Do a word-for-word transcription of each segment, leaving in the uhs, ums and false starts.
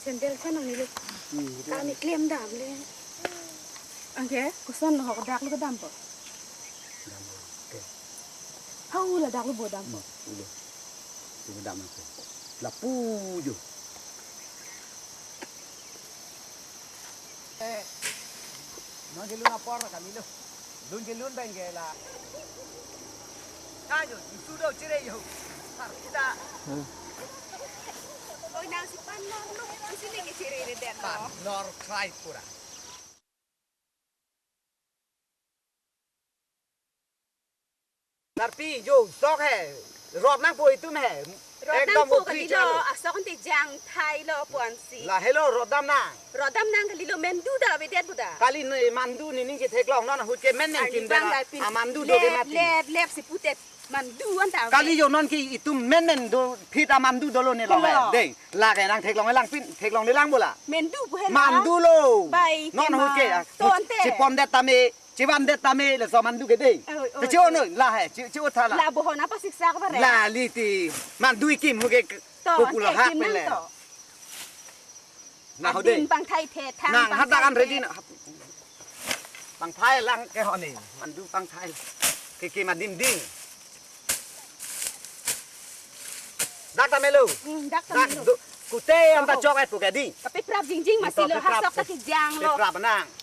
Sandal kan nangnelo. Hmm, gitu. Kami klem dam le. Anke, koson lo ho, dak lo kedam po. Dam lo. Oke. Hau la dak lo bo dam po. Hmm, udah. Itu kedam aku. Lapu jo. Eh, non ke lun apor kami lo. Lun ke lun bang ke la. Kayo, sudo chere yo. Har kita. Oi, nangsi pan nor lo, nangsi lagi chere de den lo. Pan nor krai pura. Sarpi, jo, sok he. Rot nangpo itum he. Rot ekdom nangpo upri kalilo, chalo. Asok ante jang thai lo puan si. La helo, rot dam nang. Rot dam nang kalilo, mandu da avedet bu da. Kali ne mandu nening ketheklong non ahut ke men neng. Arni kim bang da la pin. A mandu do ke lep, mati. Lep, lep si putet mandu anta ave. Kali jo non ke itum men men do phit a mandu dolo ne lo he. Dolo. Dei, lake nang theklong lang pin, theklong lang bola. Mandu pu he la. Mandu lo. Bai, non tema. Ahut ke, a, to ante. Chepon det tame. Chevan det tame laso mandu ke dei. Oi, oi, te che-o oi. No la he, che, che-o tha la. La bohon apa siksa ke bare? La li ti. Mandu ikim hu ke. To, popular ante hak ikim pele. Nang to. Na ho dei. Adim pangthai the, thang nang pangthai hadak an ready the. Na. Pangthai lang ke ho ni. Mandu pangthai. Ke ke madim ding. Dak ta melo. Hmm, dak ta melo. Dak do, kute anta chok et pu ke ding. Tapi prap jingjing masih lo, hasok ta kijang lo. Prap nang.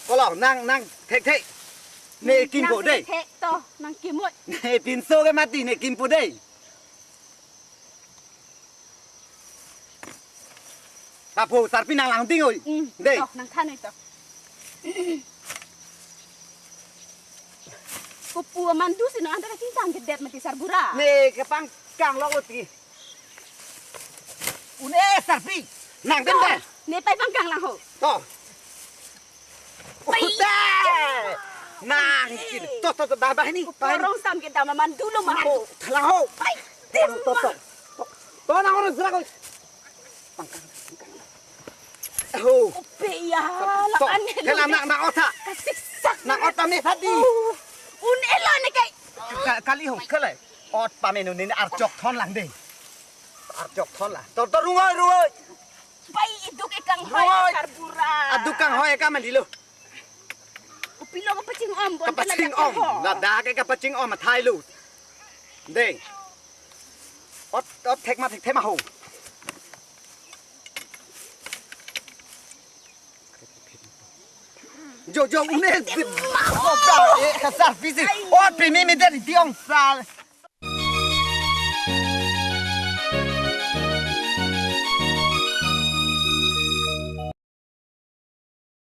Kolo, nang, nang, thek, thek. Ne kimpo dei. Nang thek to, nang kimoi. Ne pinso ke mati, ne kimpo dei. Tapo, sarpi nang lang ding oi. Hmm, dei. To, nang than oi to. Kopu mandu si no anta kachingtang kedet mati sarbura. Ne kepangkang lo oti. Une sarpi. Nang den dei. Ne pai pangkang lang ho. To. Pai. Udah. Nang kini. To, to, to, bah, bah ini. Bah ini. Korong sam ke dam mandu lo ma ho. Thalang ho. Pai. To, to, to. To, nang orang serak oi. Pangkang, pangkang. Oh. Ope ya, to, lakan hela nang, nang ot tha. Kasiksak. Nang ot tame tha dei. Oh. Un-elo ne kai. Ka-, kali ho, kali. Ot pamenu ne archok thon lang dei. Archok thon la. To, to, rung oi, rung oi. Pai iduk ekang hoi. Rung oi. Sarbura. Aduk kanghoi ka mandi lo. Upilo kapaching om, bon kapaching om. Ladak ke kapaching om athai lo. Dei. Ot, ot thek ma thek thek ma ho. Jo, jo, une. Ai, kasar pisi. Ot pimi mi dari tiong sal.